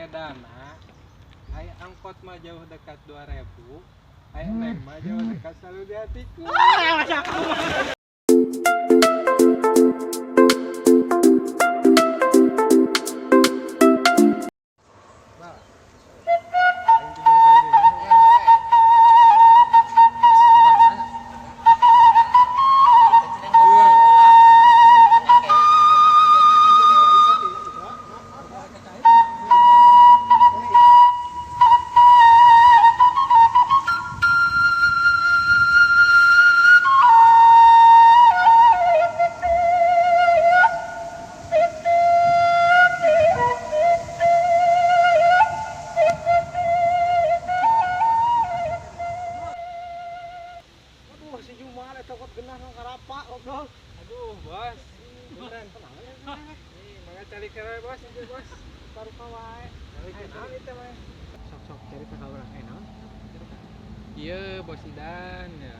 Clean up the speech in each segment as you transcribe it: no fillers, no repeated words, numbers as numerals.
Bedana ai angkot mah jauh dekat 2000, ai neng mah jauh dekat selalu di hatiku. Bah, aing tujung kali deui masuk kan. Bang mana? Aduh, si Jumal eta kot genah nang karapa goblok. Aduh, bos. Punten. Nih, mangga cari kere bos, itu bos. Taruh wae. Cari Naon ieu teh mah? Sok-sok cerita ka urang naon? Iya, bos Idan ya.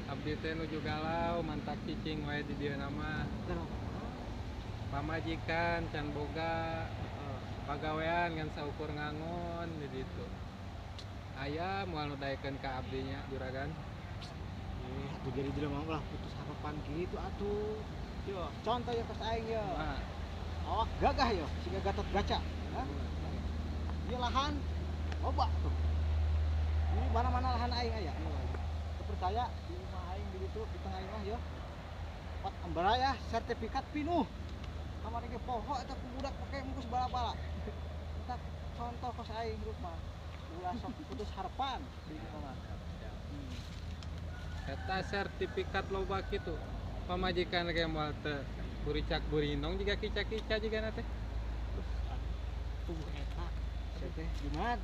Abdi teh nuju galau, mantak cicing wae di dieu nama. Pamajikan can boga, pagawean ngan saukur ngangon di ditu. Aya moal nu daekeun ka abdi nya juragan. Atuh jadi jelema ulah putus harapan kitu atuh. Yo, contoh ya kos aing yo. Nah, Awak gagah yo, siga Gatot Gaca. Hah? Ieu lahan loba tuh. Di mana-mana lahan aing aya. Teu percaya di imah aing di ditu di tengah imah yo. Pot ambaraya sertifikat pinuh. Kamari ge poho eta ku budak pake mungkus bala-bala. Eta contoh kos aing hirup mah. Ulah sok putus harapan di ditu mah. Eta sertifikat loba kitu. Pamajikan ge moal teu buricak burinong jiga kica-kica jigana teh. Tubuh eta sia teh Jumat.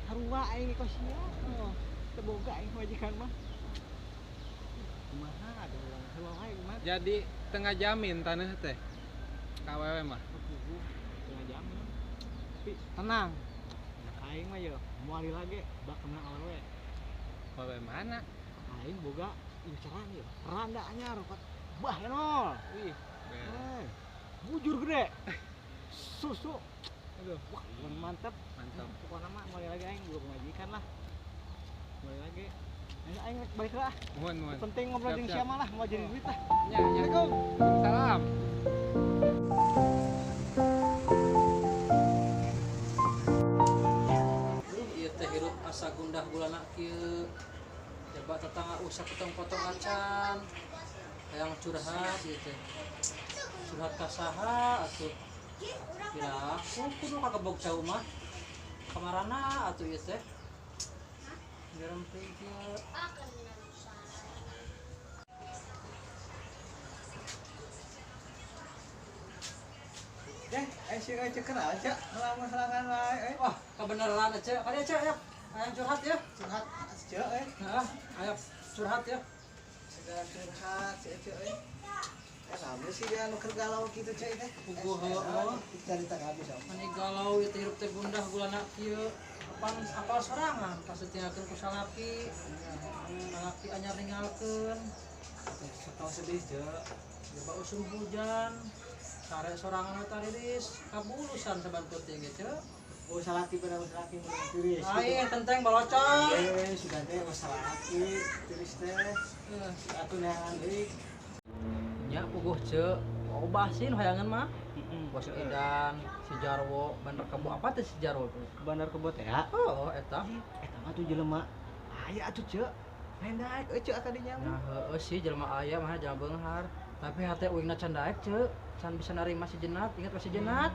Sarua aing kos sia. Oh, teu boga aing majikan mah. Kumaha ada urang sarua wae Jumat. Jadi tengah jamin taneuh teh. Ka awewe mah. Tengah jamin. Tapi tenang. Aing mah yo moal lagi bak menang awewe. Awewe mana? Aing boga inceran yo. Randa anyar kot bah enol. Wih, beres. Bujur gede. Susu. Aduh, Wah, mantep. mantap. Pokoknya mah moal lagi aing boga pamajikan lah. Moal lagi. Aing aing rek balik lah. Mohon, mohon. Penting ngobrol Siap, jeung siap. sia mah lah, mau jadi duit lah. Ya, ya. Assalamualaikum. Salam. Ieu teh hirup asa gundah gulana kieu. Coba tetangga usah potong-potong acan. Hayang curhat ieu teh. Curhat ka saha atuh? Piraku kudu kagebog cau mah. Kamarana atuh ieu teh? Garempe kieu. Deh, aing sih euy kenal aja, ngelamun serangan wae euy. Wah, kebenaran aja. Kali aja ya. Hayang curhat ya. Curhat aja euy. Heeh, ayo curhat ya. Segala curhat si Ece euy. Rame sih dia nu keur galau kitu ceu teh. Puguh heueuh. Carita kabeh sama. Mani galau ieu teh hirup teh gundah gulana kieu. Apal apal sorangan pas ditinggalkeun ku salaki. Salaki anyar ninggalkeun. Tong sedih ceu. Coba usum hujan. Sare sorangan we tariris kabulusan saban peuting ge ceu. Oh salaki bener salaki mun tiris. Lain tenteng balocor. Eh, sudah teh oh salaki tiris teh. Atuh neangan deui. Nya puguh ceu. Obah sih nu hayangan mah. Bos Idan, si Jarwo, Bandar Kebo apa teh si Jarwo? Bandar Kebo teh ya. Oh, eta. Eta mah tuh jelema aya atuh ceu. Lain daek euy ceu akadinya mah. Nah, heueuh sih jelema aya mah jelema beunghar. Tapi hate uingna can daek ceu, can bisa narima si Jenat, ingat si Jenat.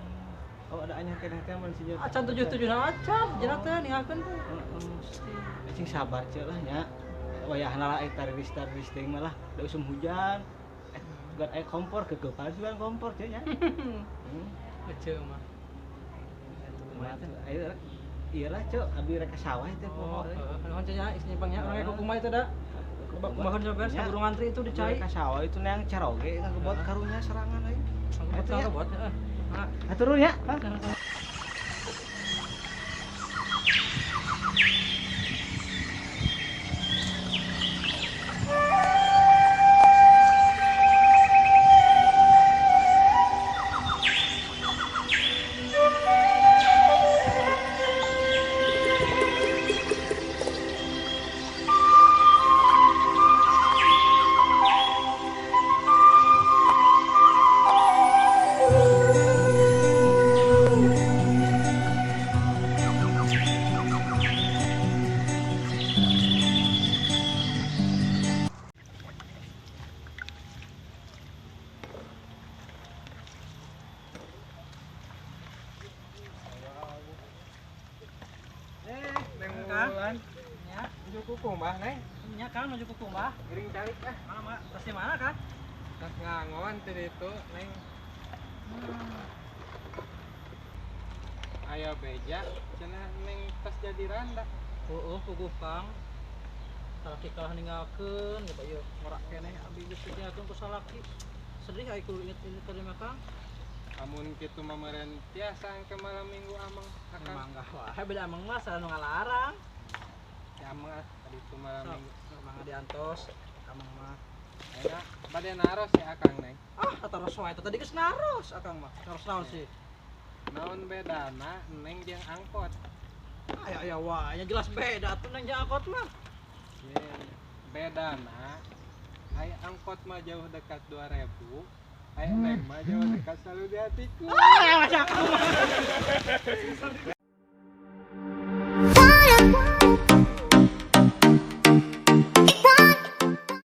Oh, ada anyar keneh teh mun si Jenat. Acan 77 acan, Jenat teh ninggalkeun teh. Heeh. Cing sabar ceu lah nya. Wayahna lah eta tariris-tariris teuing mah lah, da usum hujan. Bukan aya kompor kegepan sugan kompor ceu nya. Ceu mah. Kumaha tuh? Ayo iyalah ceu, abdi rek ka sawah teh Oh, poho euy. heeh, nuhun ceu nya geus nyimpangnya urang ge kumaha itu da. Kumaha coba Nya. saburu ngantri itu di cai. Rek ka sawah itu neang caroge ngagebot karunya serangan euy. Ngagebot ngagebot heeh. Nah, Hatur nuhun ya. Nuju kukumbah, Neng. Nya Kang nuju kukumbah. Giring calik ah. Mana mak? Tas di mana Kang? Tas ngangon tadi itu, Neng. Ayo beja, cenah Neng tas jadi randa. Oh, puguh Kang. Salaki kalah ninggalkeun, coba ieu ngorak keneh abdi geus ditinggalkeun ku salaki. Sedih ai kudu inget-inget tadi mah Kang. Amun kitu mah meureun tiasa engke malam minggu ameng akang. Mangga wae beda ameng mah saha nu ngalarang. Ya ameng ah, tadi itu malam Sok, minggu. mangga diantos ameng mah. Enak, bade naros ya akang, Neng. Ah, taros wae tadi geus naros akang mah. Naros naon sih? Naon bedana Neng jeung angkot? Aya aya wae, nya jelas beda atuh neng jeung angkot mah. Ye, bedana aya angkot mah jauh dekat 2000, aya Neng mah jauh dekat selalu di hatiku. Ah, masa akang mah.